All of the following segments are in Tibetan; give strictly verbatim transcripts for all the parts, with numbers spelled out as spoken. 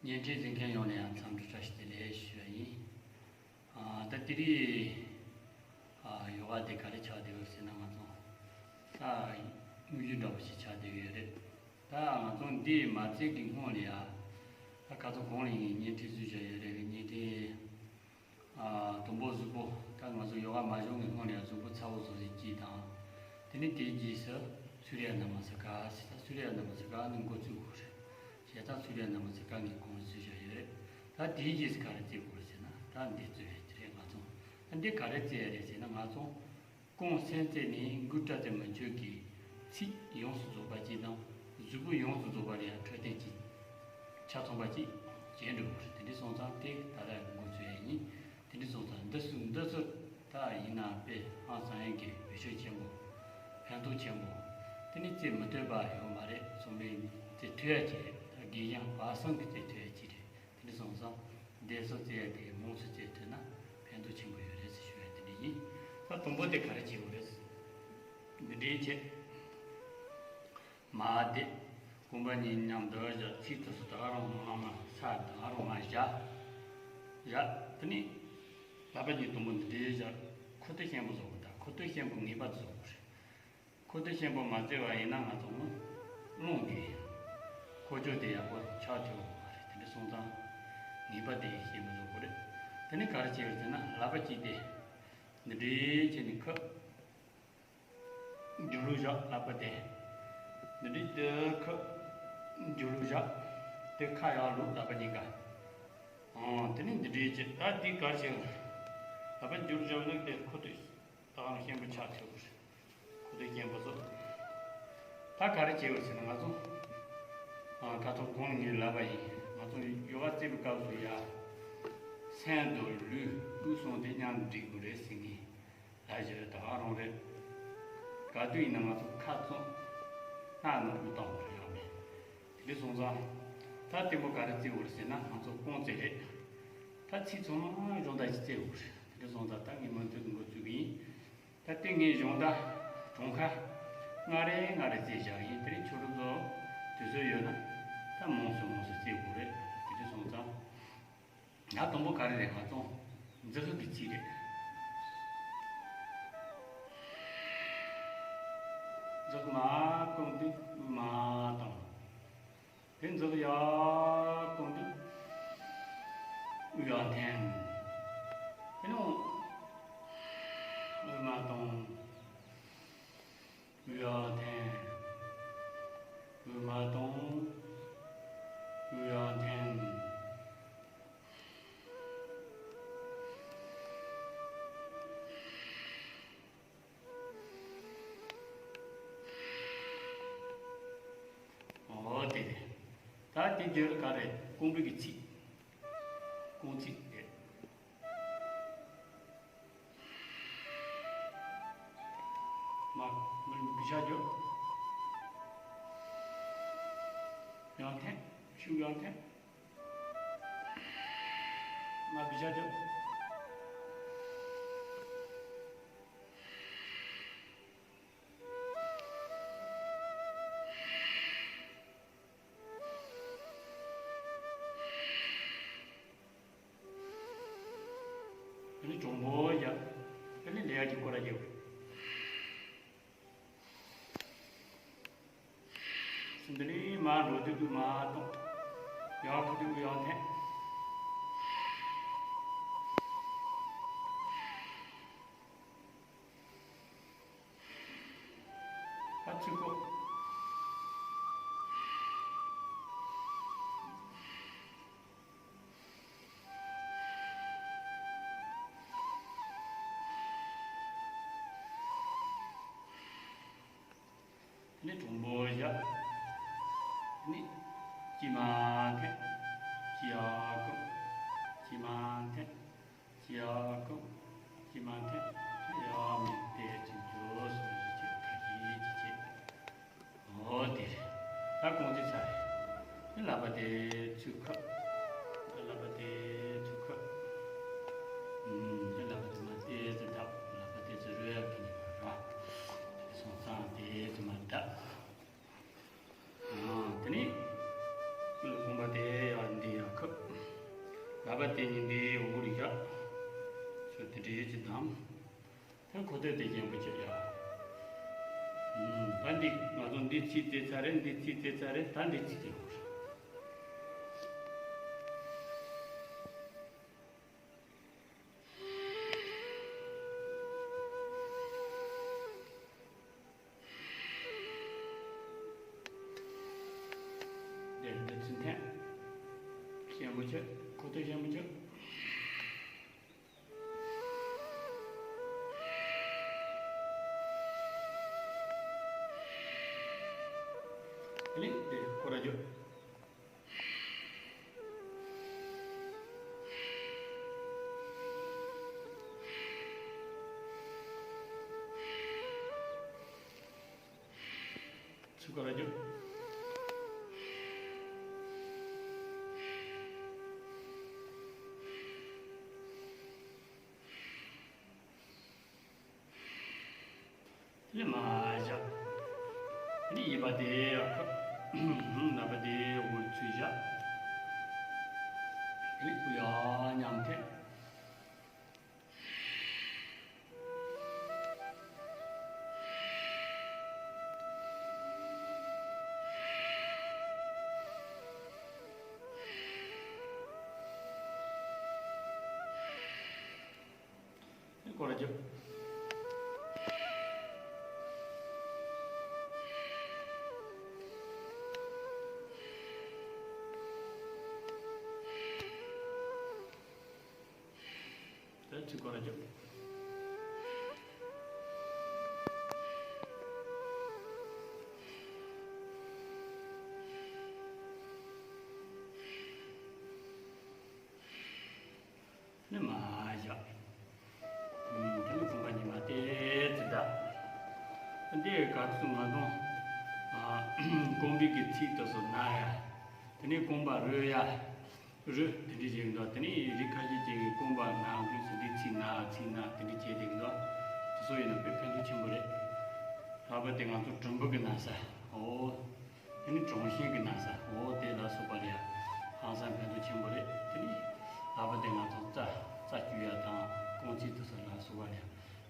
བརྙན་འཕྲིན་གཟིགས་མཁན་ཡོངས་ལ་ཡང་འཚམས་འདྲི་བཀྲ་ཤིས་བདེ་ལེགས་ཞུ་བ་ཡིན། ཨ། ད་དེ་རིང་ཨ་ཡོ་ག་དེ་ག་རེ་ཆགས་བསྡད་ཡོད་ཟེར་ན། ང་ཚོ་ད་དངོས་གཞི་འདྲ་པོ་ཞིག་ཆགས་བསྡད་ཡོད་རེད། ད་ང་ཚོ་འདི་མ་བཙལ་གི་སྔོན་ལ་ཡ། ད་ཁ་སང་གོང་ལ་ཡིན། བརྙན་འཕྲིན་བཟོས་བཞག་ཡོད་རེད། བརྙན་འཕྲིན། ཨ། དང་པོ་གཟུགས་པོ། ད་ང་ཚོ་ཡོ་ག་མ་སྦྱོང་གི་སྔོན་ལ་ཡང་གཟུགས་པོ་ཚ་པོ་བཟོ་ཟིག་གྱིས་དང་། དེ་ནས་དེའི་རྗེས་སུ་སུརྱ་ན་མ་སི་ཀ་ཟེར། ད་སུརྱ་ན་མ་སི་ཀ་ནི་འགོ་བཙུགས་དགོས་རེད། བྱས་ཙང་སུརྱ་ན་མ་སི་ཀ་ངས་གོང་བཟོས་བཞག་ཡོད་རེད། ད་དེའི་རྗེས་སུ་ག་རེ་བཙལ་དགོས་རེད་ཟེར་ན། ད་འདི་བཙལ་ཡ་དེ་རེད། ང་ཚོ་ད་འདི་ག་རེ་བཙལ་ཡ་རེད་ཟེར་ན། ང་ཚོ་རྐང་སེན་རྩེ་ནས་མགུལ་སྐྲ་དེ་མི་འཆོལ་གྱི་ཚིགས་ཡོངས་སུ་རྫོགས་པ་གཅིག་དང་། གཟུགས་པོ་ཡོངས་སུ་རྫོགས་པ་ལ་ཡང་འཕྲོད་བསྟེན་གྱི་ཆ་ཚང་པ་གཅིག་བྱས་འགྲོ་དགོས་རེད། དེ་འདྲ་སོང་ཙང་དེ་ད་ལྟ་འགོ་ཚུགས་ཡ་ཡིན། དེ་འདྲ་སོང་ཙང་འདི་སུ་འདི་ཚོ་ད་ཡིན་ན་དཔེ་ཧང་སང་ཡ་གི་འོས་ཤོག་ཆེན་པོ། ཕན་ཐོགས་ཆེན་པོ། དེ་ནི་རྩེ་མི་ཐུབ་པ་ཡོད་མ་རེད། སོང་བས་རྩེ་ཐུབ་ཡ་གཅིག་རེད། ད་དགེ་རྒན་པ་སངས་ཀྱིས་རྩེ་ཐུབ་ཡ་གཅིག་རེད། དེ་འདྲ་སོང་ཙང་འདི་ཚོ་རྩེ་ཡ་དེ་མང་ཚོགས་རྩེ་ཐུབ་ན་ཕན་ཐོགས་ཆེན་པོ་ཡོད་རེད་ཟེར་ཞུ་ཡ་དེ་འདྲ་ཡིན། ད་དང་པོ་དེ་ག་རེ་བྱེད་དགོས་རེད། འདི་འདྲའི་ཆེད། མ་དེ་རྐང་པ་གཉིས་མཉམ་དུ་བཞག་ཚིགས་ཐོ་སུ་ད་ག་རང་མ་མ་ས་ད་ག་རང་མ་བཞག་བཞག་དེ་ནས་ལག་པ་གཉིས་དང་པོ་འདི་འདྲའི་བཞག་ཁོ་ཐག་ཤན་པོ་བཟོ་དགོས། ད་ཁོ་ཐག་ཤན་པོ་ངེས་པར་དུ་བཟོ་དགོས་རེད། ཁོ་ཐག་ཤན་པོ་མ་བཙལ་བ་ཡིན་ན་ང་ཚོ་རླུང་གི་ཁོ་ཚོ་དེ་ཡག་པོ་ཆགས་ཐུབ་ཡོད་མ་རེད། དེ་འདྲ་སོང་ཙང་ངེས་པར་དུ་ཤན་པོ་བཟོ་དགོས་རེད། དེ་ནས་ག་རེ་བྱེད་དགོས་ཟེར་ན། ལག་པ་གཅིག་དེ་འདི་འདྲའི་བྱས་ནས་ཁ་རྒྱབ་ལོགས་བཞག་ལག་པ་དེ། འདི་འདྲའི་དེ་ཁ་རྒྱབ་ལོགས་བཞག་དེ་ཁ་ཡར་ལོག་ལག་པ་གཉིས་ཀ། ཨང་། དེ་ནས་འདི་འདྲའི་བྱས། ད་འདི་ག་རེ་བྱེད། ལག་པ་རྒྱབ་ལོགས་བཞག་ན་དེ་ཁོ་ཐག་ད་ག་རང་ཤན་པོ་ཆགས་ཐུབ་རེད། ཁོ་ཐག་ཤན་པོ་བཟོ། ད་ག་རེ་བྱེད་དགོས་ཟེར་ན། ང་ཚོ་ཨ་ད་ཐོག་གོང་ངའི་ལབ་པ་ཡིན། ང་ཚོ་ཡོ་ག་རྩེ་བའི་སྐབས་སུ་ཡ། སེན་དང་ལུས་དབུས་གསུམ་དེ་མཉམ་དུ་སྒྲིག་དགོས་རེད་ཟེར་ངས་ལབ་བཞག་ཡོད། ད་ག་རང་རེད། ག་དུས་ཡིན་ན་ང་ཚོ་ཁ་བཙུམ། སྣ་ནང་དབུགས་བཏང་དགོས་རེད། ཡོད་མེད། དེ་འདྲ་སོང་ཙང་། ད་དང་པོ་ག་རེ་བཙལ་དགོས་རེད་ཟེར་ན། ང་ཚོ་རྐང་རྩེ་རེད། ད་ཚིགས་ཚང་མ་སྦྱོང་བརྡར་གྱིས་བཙལ་དགོས་རེད། དེ་འདྲ་སོང་ཙང་ད་ངས་མུ་མཐུད་འགོ་བཙུགས་ཀྱི་ཡིན། ད་ལྟའི་ངས་སྦྱོང་བརྡར་གྲངས་ཀ་སྔ་རེ་སྔ་རེ་བཙལ་བཞག་ཡིན། དེ་རིང་ཁྱོད་རང་ཚོ་དུས་ཚོད་ཡོད་ན་ད་མང་སུ་མང་སུ་བཙལ་དགོས་རེད། དེ་འདྲ་སོང་ཙང་། ང་དང་པོ་ག་རེ་རེད། ང་ཚོ་འཛག་གི་ཚིགས་རེད། འཛག་མར་བསྐུམ་དུས་དབུས་མར་བཏང་། དེ་འཛག་ཡར་བསྐུམ་དུས་དབུས་ཡར་འཐེན། དེ་ནས་དབུས་མར་བཏང་། དབུས་ཡར་འཐེན། དབུས་མར་བཏང་། དབུས་ཡར་འཐེན། འོ་དེ་རེད། ད་དེ་རྒྱབ་ག་རེ། རྐང་པའི་གི་ཚིགས། རྐང་ཚིགས་རེད། མར་མར་བི་ཤ་རྒྱོབ། ཡར་འཐེན། ཤུགས་ཡར་འཐེན། མར་བི་ཤ་རྒྱོབ། དེ་ནས་གྱོང་པོ་རྒྱབ། དེ་ནས་ལས་ཀ་གི་སྐོར་ར་རྒྱབ། དེ་ནས་མར་འགྲོ་དུས་དབུས་མར་གཏོང་། ཡར་འགྲོ་དུས་དབུས་ཡར་འཐེན། ད་ཚིགས་ཁོ། དེ་ནས་གྱོང་པོ་བཞག་དེ་ནས་དཀྱིལ་མར་འཐེན། དཀྱིལ་ཡར་བསྐུམ། དཀྱིལ་མར་འཐེན། དཀྱིལ་ཡར་བསྐུམ། དཀྱིལ་མར་འཐེན། ཡར་མར་དེ་ཚོ་འཇོག་སོང་ཟེར་བྱས། ཁ་ཤས་ཅིག་བྱས། འོ་དེ་རེད། ད་རྐང་རྩེ་ཚར་རེད། དེ་ལག་པ་དེ་ཚུར་ཁུར། དེ་ལག་པ་དེ་ཚུར་ཁུར། ཨུམ། དེ་ལག་པ་དེ་མར་དེ་ཚུར་བརྡབ། ལག་པ་དེ་ཚུར་རོལ་ཡག་གི་ནི་ར། དེ་སོང་ཙང་དེ་ཚུར་མར་བརྡབ། ཨ། དེ་ནས་རྐང་པ་དེ་ཡར་འདི་ཡར་ ཁོ་ཐག་དེ་ཞན་པོ་བྱེད་ཡ། ཨུམ། ད་འདི་ང་ཚོ་འདི་ཚིག་བཙལ་ཚར་རེད། འདི་ཚིག་བཙལ་ཚར་རེད། ད་འདི་ཚིག་དེ་ཡོང་རེད། འདི་འདི་ཚིག་འཐེན། ཞན་པོ་བྱེད། ཁོ་ཐག་ཞན་པོ་བྱེད། ཨ་ནི་དེ་སྐོར་ར་རྒྱོབ། ཚུར་སྐོར་ར་རྒྱོབ། དེ་ནས་མར་བཞག། དེ་ནས་གཡས་པ་དེ་ཡར་ཁུར། ལག་པ་དེ་འོག་ཚུར་བཞག། དེ་ནས་སྐུ་ཡར་མཉམ་འཐེན། སྐོར་ར་རྒྱབ། ད་ཚིག་སྐོར་ར་རྒྱབ། ནི་མར་བཞག། ཨུམ། དེ་ནི་རྐང་པ་གཉིས་མ་དེ་ཚུར་བརྡབ། འདི་ག་ཚོད་ང་དང་། ཨ། རྐང་པའི་གི་ཚིགས་དེ་ཚོ་ན་ཡ། དེ་ནས་རྐང་པ་རོལ་ཡ། རོལ། དེ་འདྲ་བྱེད་ཀྱི་འདུག་དེ་ནས་རིགས་ཁ་ཤས་ཅིག་གིས་རྐང་པ་ན་དུས་སུ་འདི་ཚིགས་ན་ཚིགས་ན་དེ་འདྲ་བྱེད་བསྡད་ཀྱི་འདུག་དེ་ཚོ་ཡིན་ན་དཔེ་ཕན་ཐོགས་ཆེན་པོ་རེད། ལྷག་པར་དུ་ང་ཚོ་གྲུམ་བུ་གི་ན་ས། འོ། དེ་ནི་གྲུམ་ཤིང་གི་ན་ས། འོ་དེ་ལ་སོགས་པ་ལ་ཡང་ཧང་སང་ཕན་ཐོགས་ཆེན་པོ་རེད། དེ་ནི་ལྷག་པར་དུ་ང་ཚོ་རྩ་རྩ་བཅུག་ཡ་དང་རྐང་ཚིགས་དེ་ཚོ་ལ་སོགས་པ་ལ་ཡང་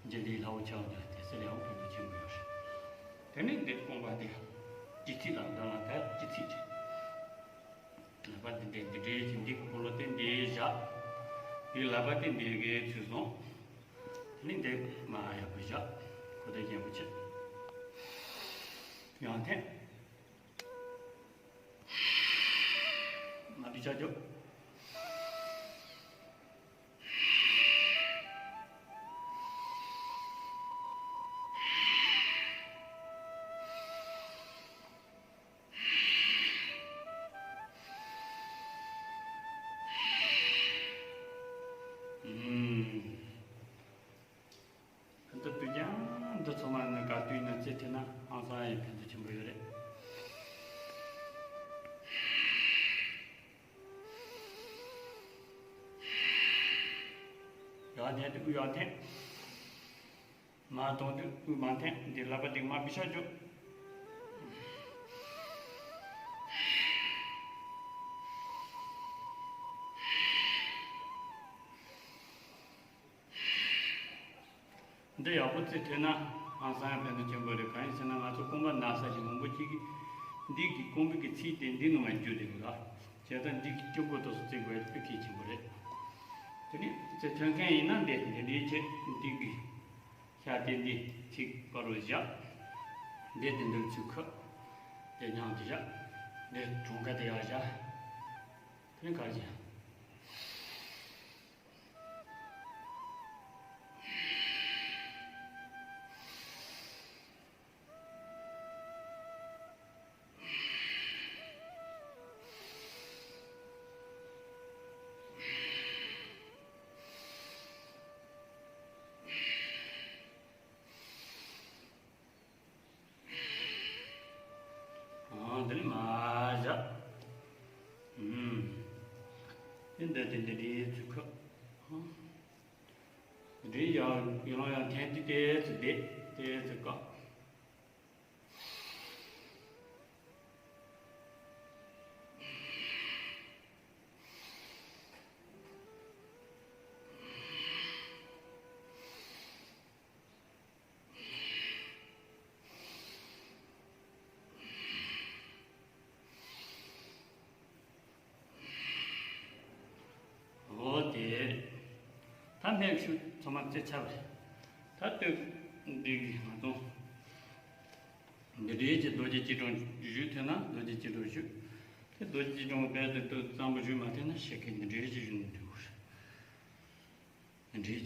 འཇུ་ལེ་ལྷག་པོ་ཆགས་འདུག་དེ་ཚོ་ལ་ཡང་ཕན་ཐོགས་ཆེན་པོ་ཡོད་རེད། དེ་ནི་འདི་རྐང་པ་འདི་སྤྱི་ཚིགས་ལ་འདི་ལ་ད་སྤྱི་ཚིགས་རེད། ལག་པ་འདི་འདྲས་འདི་འདྲས་ཀྱི་འདི་སྤོ་ལོ་དེ་འདི་བཞག་འདི་ལག་པ་དེ་འདི་གའི་ཚུལ་བཟུང་། དེ་ནི་འདི་མར་ཡག་པོ་བཞག་ཁོ་དེ་རྒྱན་པོ་བྱེད། ཡང་འཐེན། མར་འདི་ཆ་རྒྱོབ། ཨུམ། ཕན་ཐོགས་དུས་ཀྱང་འདི་ཚང་མ་ནི་ག་དུས་ནས་རྩེ་ཐེབས་ན་ཧང་སང་ཡང་ཕན་ཐོགས་ཆེན་པོ་ཡོད་རེད། ཡར་འཐེན་དུས་དབུས་ཡར་འཐེན། མར་གཏོང་དུས་དབུས་མར་འཐེན། འདི་ལག་པ་འདི་མར་ཕི་ཤ་འཇོག་འདི་ཡག་པོ་རྩེ་ཐུབ་ན་ཧང་སང་ཡང་ཕན་ཐོགས་ཆེན་པོ་རེད། གང་ཡིན་ཟེར་ན་ང་ཚོ་རྐང་པ་ན་ས་ཞིག་མང་པོ་ཅིག་གིས་འདི་གི་རྐང་པའི་གི་ཚིགས་དེ་འདི་ནང་ང་འཇུ་བསྡད་དགོས་ལ། བྱས་ཙང་འདི་གི་སྐྱོ་པོ་དེ་ཚོ་རྩེ་དགོས་དཔེ་གལ་ཆེན་པོ་རེད། དེ་ནས་རྩེ་ཐུབ་མཁན་ཡིན་ན་འདི་འདི་འདྲའི་ཆེད་འདི་གི་ཤ་དེ་འདི་ཚིགས་པ་རུ་བཞག་འདི་དེ་འདིར་ཚུར་ཁུར། དེ་མཉམ་དུ་བཞག་འདི་གྲངས་ཀ་དེ་ཡར་བཞག་དེ་ནས་གར་བཞག་ཨ། འདི་ནི་མར་བཞག་ཨུམ། འདི་འདི་འདི་འདི་འདི་ཚུར་ཁུར། འདི་ཡང་ཡང་ཡང་འཐེན་ཏེ་ཏོག་ཙམ་བསྡད། ཏོག་ཙམ་བཀག་གནས་ཞུ་ཚང་མ་རྩེ་ཚར་བ་རེད། ད་ལྟོས་འདི་གི་ང་ཚོ་འདི་འདྲའི་ཀྱི་རྡོ་རྗེ་སྐྱིལ་ཀྲུང་ཞུ་ཐུབ་ན་རྡོ་རྗེ་སྐྱིལ་ཀྲུང་ཞུ། དེ་རྡོ་རྗེ་སྐྱིལ་ཀྲུང་རྦད་དེ་ལྟོས་གཙང་པོ་ཞུ་མ་ཐུབ་ན་ཞེ་གི་འདི་འདྲའི་ཀྱི་ཞུ་ནས་འདུག་འདི་འདྲའི་ཀྱི།